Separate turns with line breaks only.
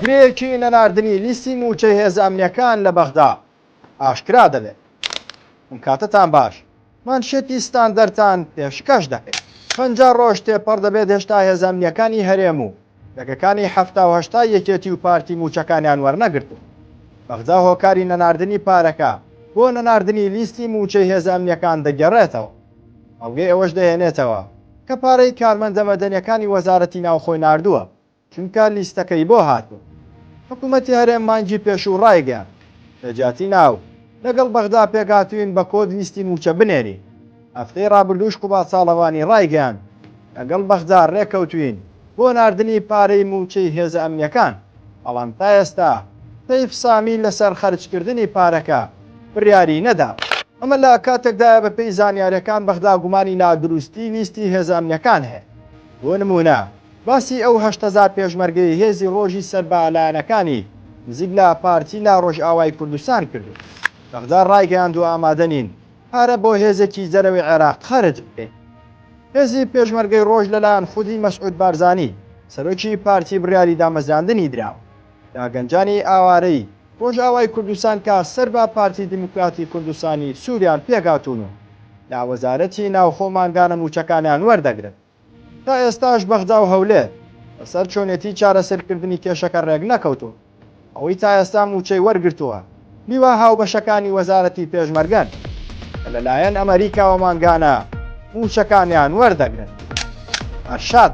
گرێیەکی نەناردنی لیستی مووچەی هێزە ئەمنییەکان لە بەغدا ئاشکرا دەبێت. ئەم کاتەتان باش، مانشێتی ستاندەرتان پێشکەش دەکەین. 50 ڕۆژ تێپەڕ دەبێت هێشتا هێزە ئەمنییەکانی هەرێم و یەکەکانی 70 و 80 یەکێتی و پارتی مووچەکانیان وەرنەگرتووە. بەغدا هۆکاری نەناردنی پارەکە بۆ نەناردنی لیستی مووچەی هێزە ئەمنییەکان دەگێڕێتەوە. بەڵگەی ئەوەش دەهێنێتەوە کە پارەی کارمەندە مەدەنیەکانی وەزارەتی ناوخۆی ناردووە، چونکە لیستەکەی بۆ هاتووە. حکومەتی هەرێم مانگی پێشوو ڕایگەیاند، لە جیاتی ناو، لەگەڵ بەغدا پێکهاتووین بە کۆد لیستی مووچە بنێرین. هەفتەی ڕابردووش قوباد تاڵەبانی ڕایگەیاند، لەگەڵ بەغدا ڕێککەوتووین بۆ ناردنی پارەی مووچەی هێزە ئەمنییەکان، بەڵام تا ئێستا تەیف سامی لەسەر خەرجکردنی پارەکە بڕیاری نەداوە. ئەمە لە کاتێکدایە بەپێی زانیارییەکان بەغدا گومانی لە دروستی لیستی هێزە ئەمنییەکان هەیە، بۆ نموونە باسی ئەو 8000 پێشمەرگەی هێزی ڕۆژی سەر بە لایەنەکانی نزیک لە پارتی لە ڕۆژئاوای کوردستان کردووە. بەغدا ڕایگەیاندووە ئامادە نین پارە بۆ هێزێکی دەرەوەی عێراق خەرج بکەین. هێزی پێشمەرگەی ڕۆژ لەلایەن خودی مەسعود بارزانی، سەرۆکی پارتی بڕیاری دامەزراندنی دراوە. لە گەنجانی ئاوارەی ڕۆژئاوای کوردستان کە سەر بە پارتی دیموکراتی کوردستانی سوریان پێکهاتوون و لە وەزارەتی ناوخۆ مانگانە مووچەکانیان وەردەگرن. تا ئێستاش بەغدا و هەولێر لەسەر چۆنێتی چارەسەرکردنی کێشەکە رێکنەکەوتوون. ئەوەی تا ئێستا مووچەی وەرگرتووە لیوا هاوبەشەکانی وەزارەتی پێشمەرگەن کە لەلایەن ئەمەریکاوە مانگانە مووچەکانیان وەردەگرن. ئەرشاد.